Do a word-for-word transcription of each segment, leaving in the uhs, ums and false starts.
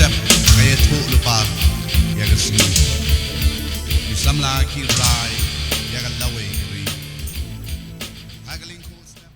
Ka ïathuh lypa ïa ka sngi. Ki samla ki rai ïa ka lawei ka ri. Ha ka lyngkhuh step.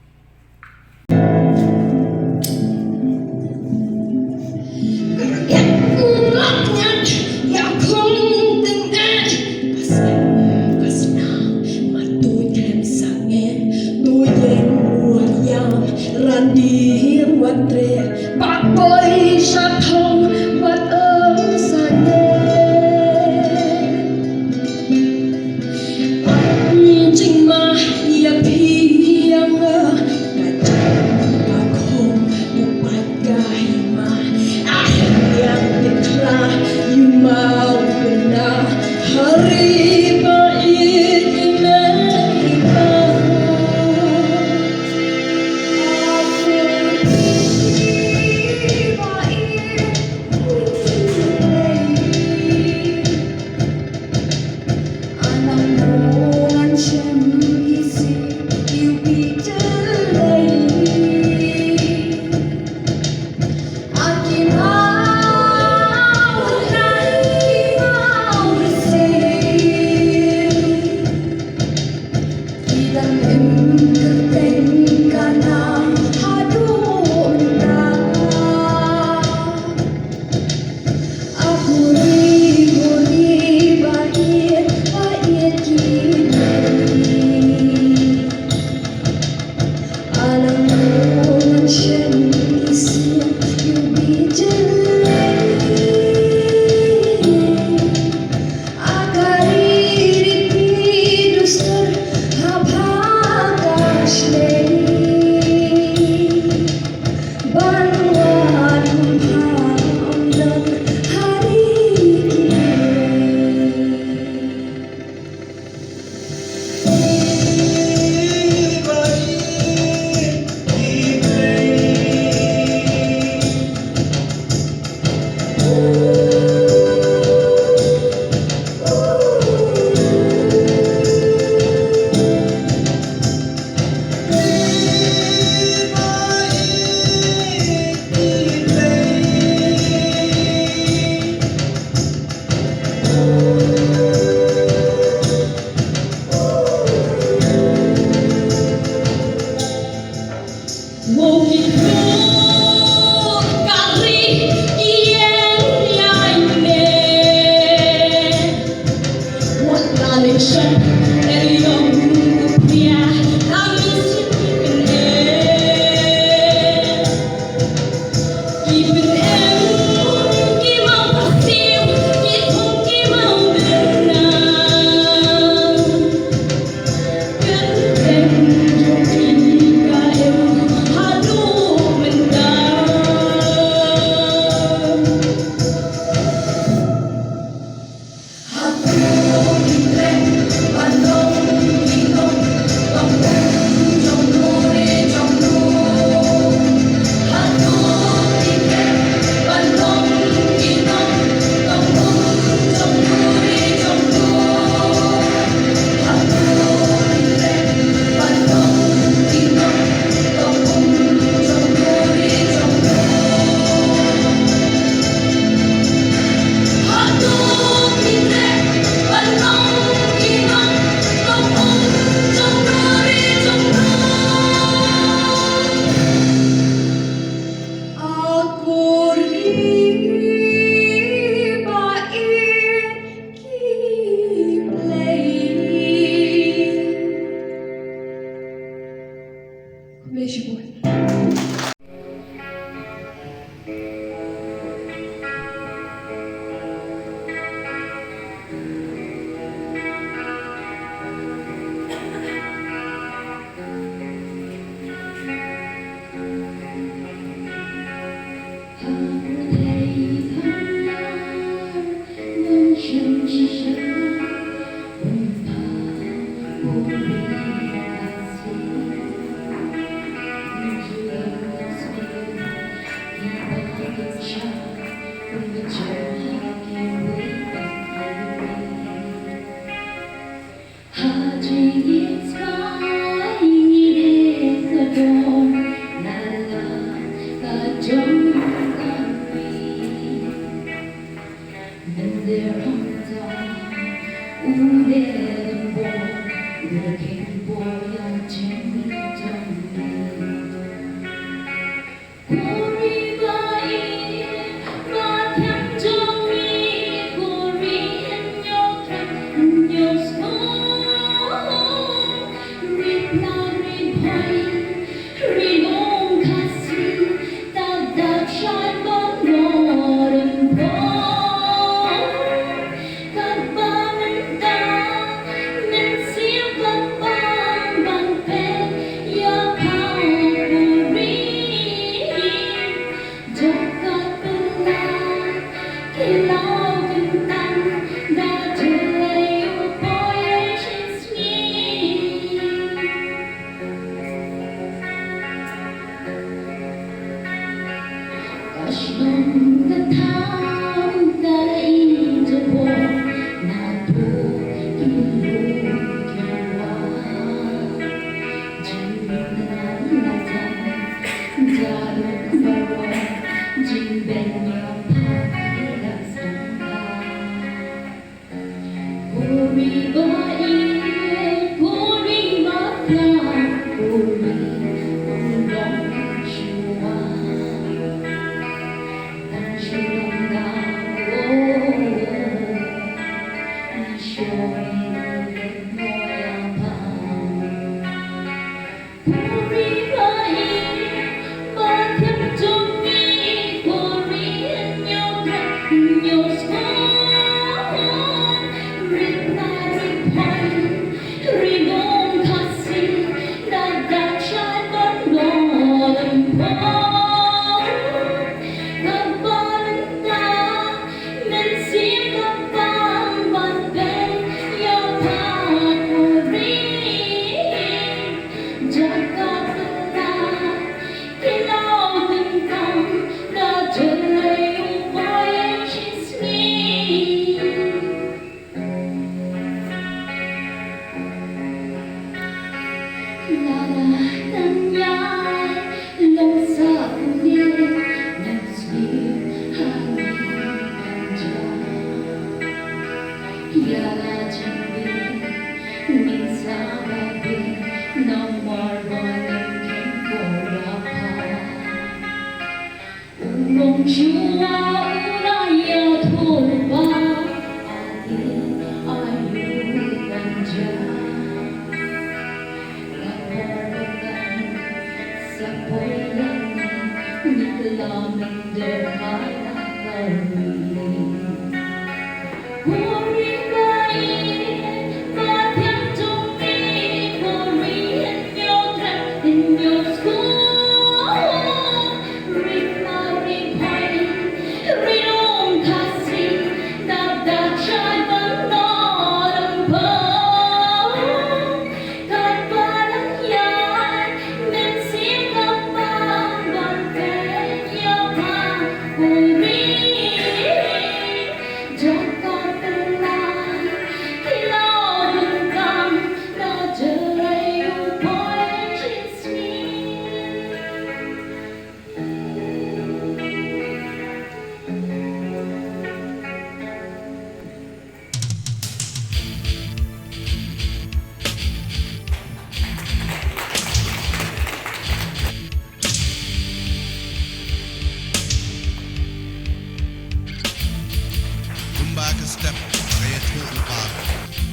Kumba ka step ka ïathuh lypa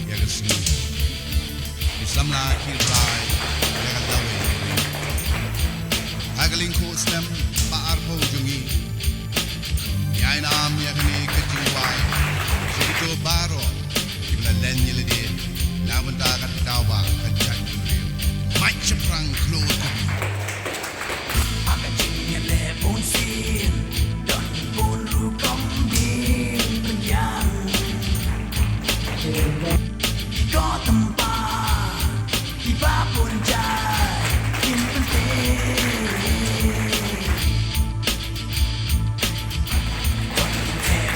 ïa ka sngi, ki samla ki rai ïa ka lawei. Ha ka lyngkhuh snem ba arphew jong ngi, ngi ai nam ïa kane ka jingduwai sha kito baroh kiba la len ïa lade na bynta ka daw ba ka jaitbynriew. Mait shaphrang khloo. Ha ka jingïaleh bun sien don bun rukom dien pynïang. Ki koh tympa kiba bun jait kin pyntip. Don ki thep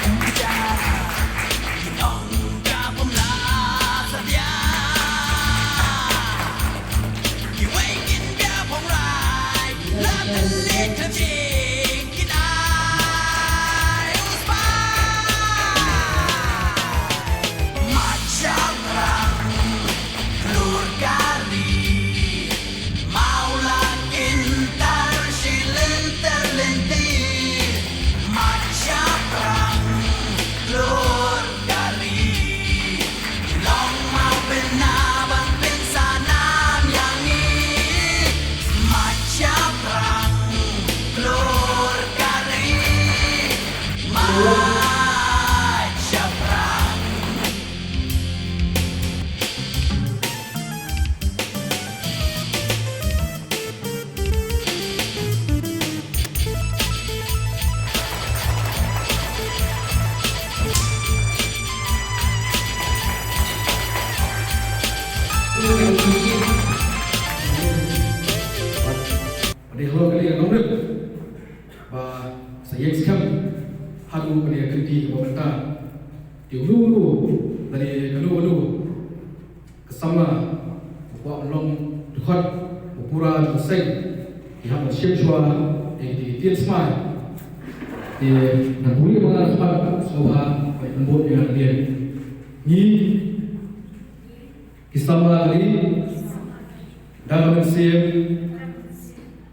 Ka dei ka kynti kaba mynta. Te u lu u lu, lane ka lu u lu, ka samla, u kwah ban long dkhot u pura jong ka seng, ki hap ban shim shuwa ïa ki ktien smai. Te ngan pule ma nga dkhot sngewbha ban bud ïa nga. Ngi ki samla ka dei da ka mynsiem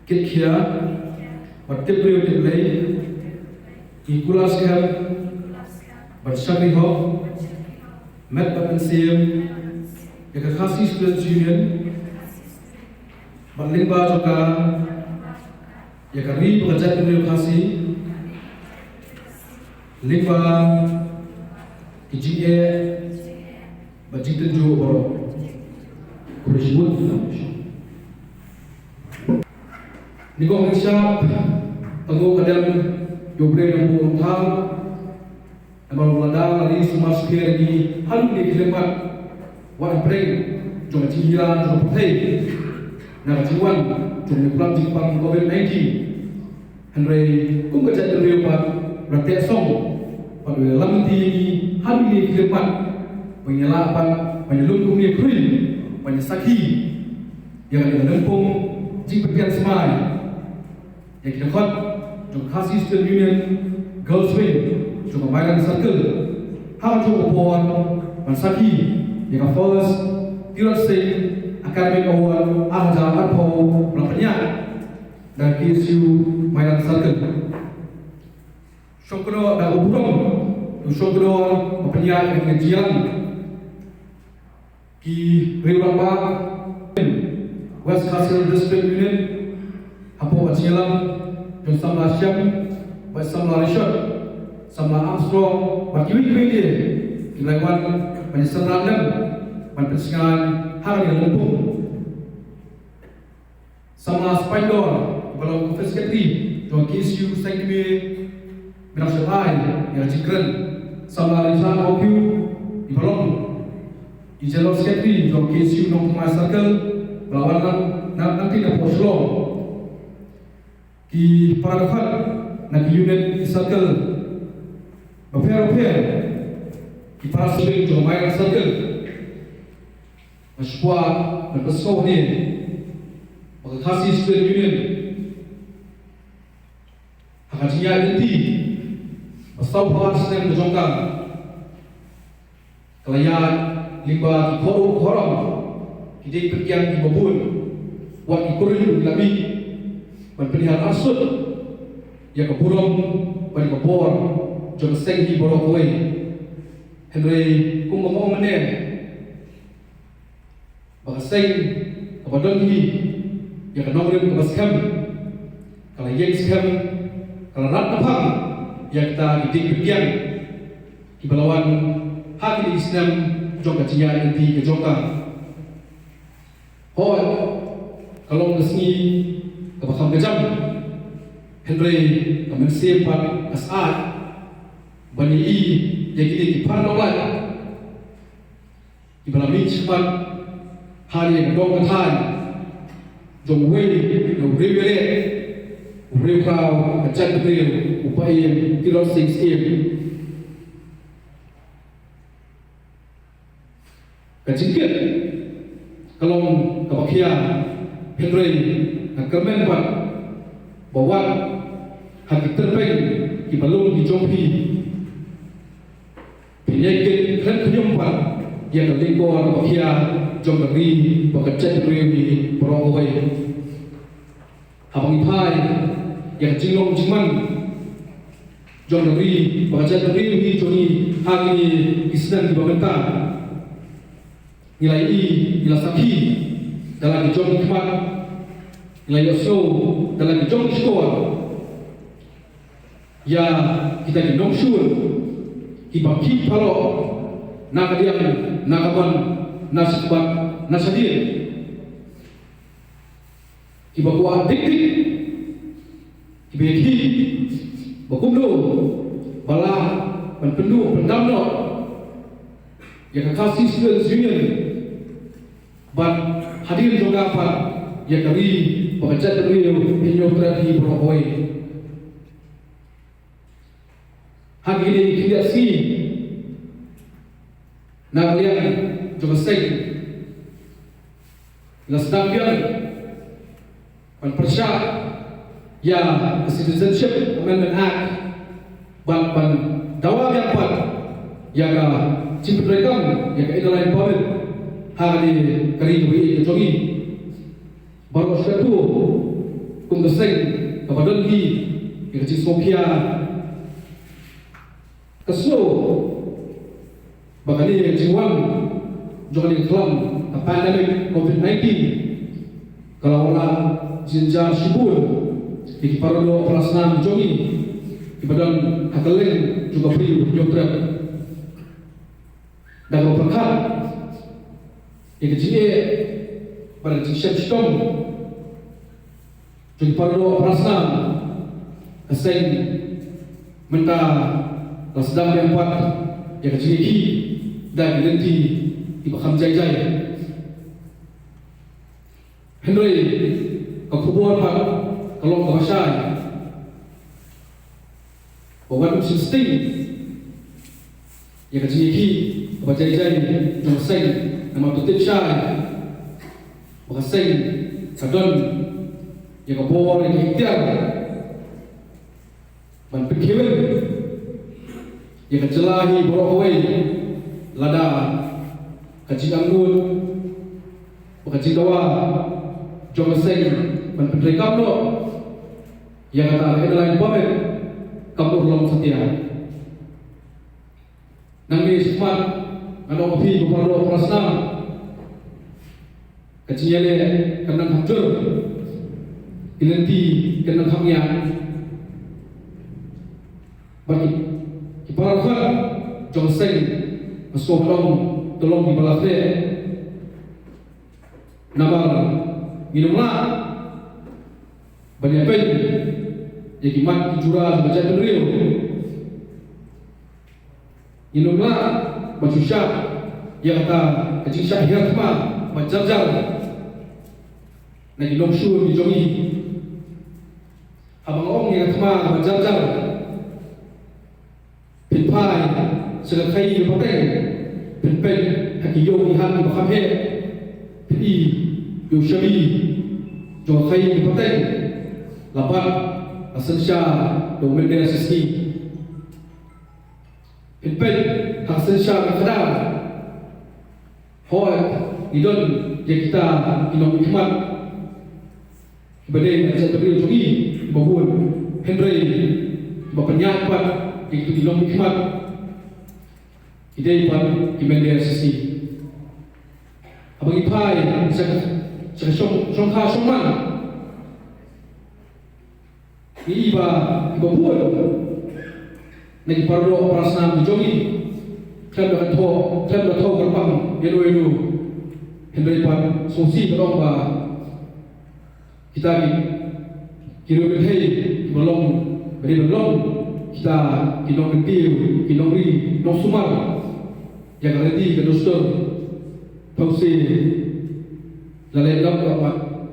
kit khia bad tip briew tip Blei, ngi kular skhem ban shakri hok met bad mynsiem ïa ka Khasi Students Union bad lyngba jong ka ïa ka ri bad ka jaitbynriew Khasi lyngba ki jingeh bad jingtynjuh baroh. Khublei shibun. Nyngkong nyngshap, tang u ka dem ïa u Blei nongbuh nongthaw. Namar u la dang la ri sumar sukher ïa ngi haduh kine ki khyllipmat, wat hapdeng jong ka jingïaid jong ka pyrthei na ka jingwan jong ka jingpang covid nineteen. Hynrei kum ka jaitbynriew pat u la teh song bad u la ïalam lynti ïa ngi haduh kine ki khyllipmat, ba ngin ïa lah pat ban ïalum kumne khruid ban ïasakhi ïa kane ka lympung jingpyntian smai ïa ki dkhot jong Khasi Student Union Girls Wing jong ka Mairang Circle ha kajuh ka por ban sakhi ïa ka First Tirot Sing Academic Award ar hajar arphew ba la pynïaid da ka K S U Mairang Circle. Shongkno da u burom u shongkno ba pynïaid ïa ka jingïalang ki riew rangbah West Khasi Hills District Union hapoh ka jingïalang jong samla Shem bad samla Rishot, samla Armstrong bad kiwei kiwei de ki la wan ban ïasynran lem ban pynsngew ha kane ka lympung. Samla Spandor, iba long Office Secretary jong K S U Seng Kmie, mynta sha thaiñ ïa ka jingkren. Samla Rinsan Mawkiew, iba long i General Secretary jong K S U Nongthymmai Circle, ba la wan nang nang nangtei napoh Shillong. Ki para dkhot na ki unit, ki circle bapher bapher, ki para sdang jong Mairang Circle. Nga sngewbha ban pynsngew hangne ba ka Khasi Student Union ha ka jingïaid lynti ba sawphew ar snem ka jong ka, ka la ïaid lyngba ki kynroh kynrong, ki dieng pyrkiang kiba bun, wat ki kynriah ki la mih ban pynhiar arsut ïa ka burom bad ïa ka bor jong ka seng hi baroh kawei. Hynrei kumba nga ong mynne, ba ka seng kaba don hi ïa ka nongrim kaba skhem, ka la ïeng skhem, ka la rat naphang ïa kita ki dieng pyrkiang kiba la wan ha kine ki snem jong ka jingïaid lynti ka jong ka. Hooid, ka long ka sngi kaba kham ka jam, hynrei ka mynsiem pat ka syaid ban ïohi ïa kine ki para nonglait kiba la mih shakhmat ha kane ka dong ka thaiñ jong uwei na u briew ïaleh, u briew khraw ka jaitbynriew, u Bah Ïing Tirot Sing Syiem. Ka jingkit ka long kaba khia, hynrei nga kyrmen pat ba wat ha ki tyrpeng kiba lung ki jong phi, phin ïai kit khlem khñium pat ïa ka lyngkor kaba khia jong ka ri bad ka jaitbynriew hi baroh kawei. Haba ngi phai ïa ka jinglong jingman jong ka ri bad ka jaitbynriew hi jong ngi ha kine ki snem kiba mynta, ngi la ïohi, ngi la sakhi da la ki jong ki khmat, ngi la ïohsngew da la ki jong ki shkor ïa kita ki nongshun kiba khih pharok na ka liang, na ka mon, na shakhmat, na shadien, kiba kwah dik dik, kiba ïakhih ba kumno ba lah ban pynduh pyndam noh ïa ka Khasi Students Union bad hadien jong ka pat ïa ka ri bad ka jaitbynriew Hynñiewtrep hi baroh kawei. Ha kine ki khyndiat sngi, na ka liang jong ka seng, la sdang biang ban pyrshah ïa ka Citizenship Amendment Act, bad ban dawa biang pat ïa ka jingpyntreikam ïa ka Inner Line Permit ha kane ka ri kaba ïeit ka jong ngi. Baroh shi katta kum ka seng kaba don hi ïa ka jingsngewkhia, ka sngew ba kane ka jingwan jong kane ka khlam ka pandemic COVID nineteen ka la wanrah jynjar shibun ïa ki paradoh parasnam jong ngi kiba don ha kylleng jong ka Ri Hynñiewtrep. Da kaba pyrkhat ïa ka jingeh bad ka jingshem shitom jong ki paradoh parasnam, ka seng mynta la sdang biang pat ïa ka jingïakhih da ki lynti kiba kham jai jai. Hynrei ka khubor pat ka long kaba shai ba wat ym shym sting ïa ka jingïakhih kaba jai jai jong ka seng, namar to tip shai ba ka seng ka don ïa ka bor, ïa ka iktiar ban pynkhiew ïa ka jylla hi baroh kawei lada ka jingangnud bad ka jingdawa jong ka seng ban pyntreikam noh ïa kata ka Inner Line Permit kam urlong satia. Nangne shakhmat ngan ong ïa phi, ko para doh para snam, ka jingïaleh kan nang kham jur, ki lynti kin nang kham ñiah. Bad ki, ki para khot jong ka seng, nga sngew ba dang to long kiba la khleh. Namar ngin ym lah ban ïapeit ïa ki mat ki jura jong ka jaitbynriew. Ngin ym lah ban shu shah ïa kata ka jingshah hiar thma ba jar jar na ki nongshun ki jong ngi. Haba nga ong ïa ka thma ba jar jar, phin phai sha ka khaii ka pateng, phin peit ha ki ïew ki hat kiba kham heh, phin i ïa u shabi jong ka khaii ka pateng, la bat la synshar da u mynder shisngi. Phin peit ha ka synshar ka khadar, hooid ngi don ïa kita ki nongmihkhmat kiba dei na ka jaitbynriew jong ngi kiba bun, hynrei kiba pynïaid pat ïa kito ki nongmihkhmat ki dei pat ki mynder shisngi. Haba ngi phai sha ka, sha ka shong, shongkha shongman, ngi i ba kiba bun na ki para doh para snam ki jong ngi khlem da ka thoh, khlem da thoh kyrpang ïano ïano, hynrei pat sngewsih ban ong ba kita ki, ki riewkynthei kiba long, ba dei ban long kita ki nongkyntiew, ki nongri nongsumar ïa ka riti ka dustur, phewse la leh dap dap ha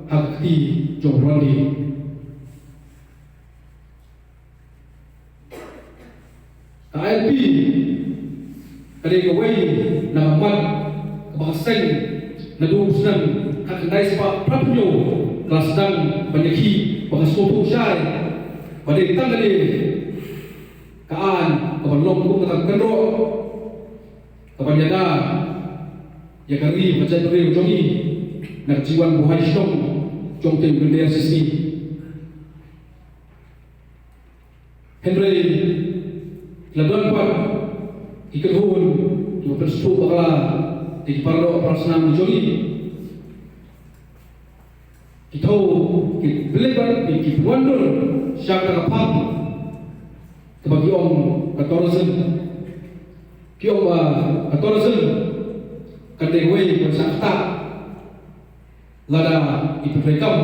ka kti jong u Blondie. Ka I L P ka dei kawei na ka mat kaba ka seng naduh u snem khatkhyndai spah phra phew hynñiew ka la sdang ban ïakhih, ba nga sngewthuh shai ba dei tang kane ka aiñ kaba long kum kata ka kynroh kaban ïada ïa ka ri bad ka jaitbynriew jong ngi na ka jingwan buhai shnong jong utei u mynder shisngi. Hynrei la don pat ki kynhun kiba pynsngewthuh bakla ïa ki para doh para snam jong ngi. Ki thew, ki believe bad ki, ki pynwandur sha kata ka phang kaba ki ong ka tourism. Ki ong ba ka tourism kan dei kawei kaba shah ktah lada i pyntreikam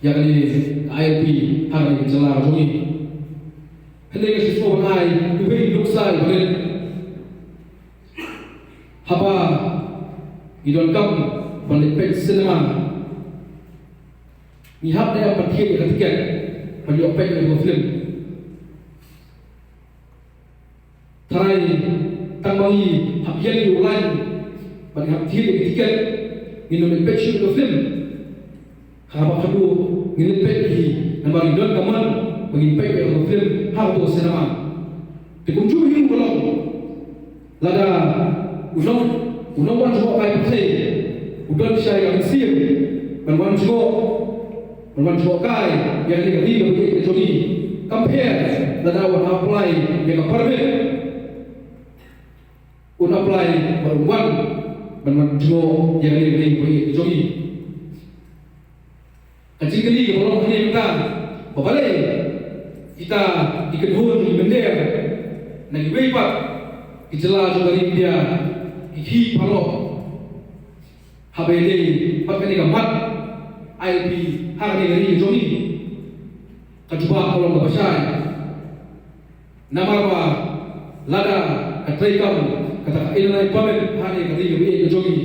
ïa kane ka I L P ha kane ka jylla ka jong ngi. Hynrei nga shu sngewbha ban ai iwei i nuksa iba rit. Haba ngi donkam ban leit peit cinema, ngi hap ne em ban thied ïa ka tiket ban ïoh peit ïa ka film? Tharai tang ba ngi hap ïeng ïa u lain bad ngi hap thied ïa ki tiket, ngin ym leit peit shuh ïa ka film. Haba khadduh ngin leit peit hi, namar ngi don ka mon ba ngin peit ïa ka film ha kato ka cinema. Te kumjuh hi ruh ka long lada u nong, u nongwan jngohkai pyrthei u don shai ka mynsiem ban wan jngoh, ban wan jngohkai ïa kane ka ri kaba ïeit ka jong ngi. Kam pher lada u wan apply ïa ka permit, un apply bad un wan ban wan jngoh ïa kane ka ri kaba ïeit ka jong ngi. Ka jingkylli kaba long hangne mynta, ba balei kita ki kynhun ki mynder na kiwei pat ki jylla jong ka ri India ki khie paralok haba ïadei bad kane ka mat I L P ha kane ka ri ka jong ngi? Ka jubab ka long kaba shai. Namar ba lada ka treikam kata ka inner line permit ha kane ka ri kaba ïeit ka jong ngi,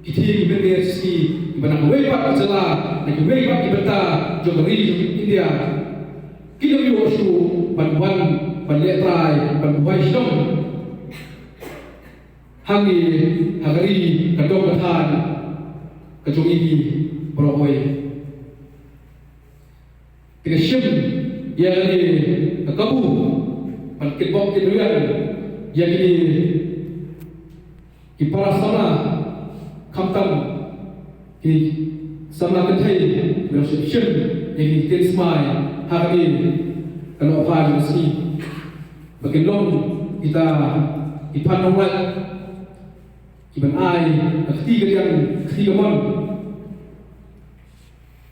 ki thied ki mynder shisngi kiba na kiwei pat ki jylla, na kiwei pat ki bynta jong ka ri jong India, kim ïoh shuh ban wan ban leh trai, ban buhai shnong hangne ha ka ri ka dong ka thaiñ ka jong ngi baroh kawei. Te ka shim ïa kane ka kabu ban kitbok kitrwiang ïa kine ki para samla, khamtam ki samla kynthei, ba shim ïa ki ktien smai ha kane ka nohphai jong ka sngi, ba kin long kita ki phan nonglait kiban ai ka kti ka liang, ka kti ka mon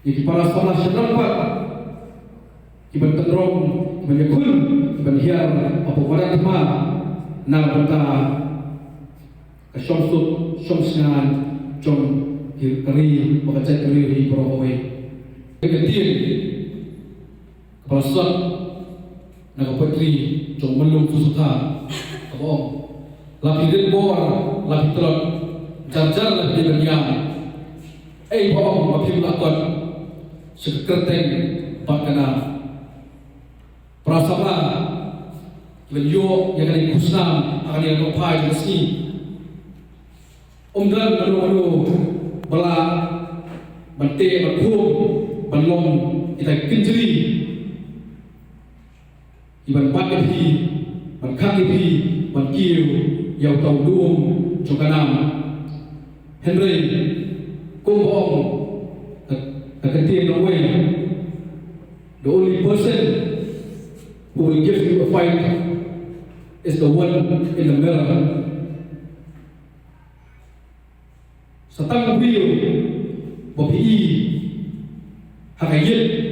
ïa ki para samla shynrang pat kiban pynrong, kiban ïakhun, kiban hiar hapoh madan thma na ka bynta ka shongsuk shongsngain jong ka ri bad ka jaitbynriew hi baroh kawei. Ka ktien kaba la sot na ka poetry jong u Myllung Soso Thar, kaba ong: La phi rit bor, la phi tlot, jar jar la phi dei ban ïam. Ei ba ong ba phim lah kot sha ka kyrteng bad ka nam. Para samla kiban ïoh ïa kane ka khusnam ha kane ka nohphai jong ka sngi, ym don mano mano ba lah ban teh ban khum ban long kita ki kynjri kiban bat ïa phi, ban khang ïa phi, ban kiew ïa uta u lum jong ka nam. Hynrei kumba ong ka, ka ktien nongwei, the only person who will give you a fight is the one in the mirror. Sa tang u briew ba phi i ha ka ïit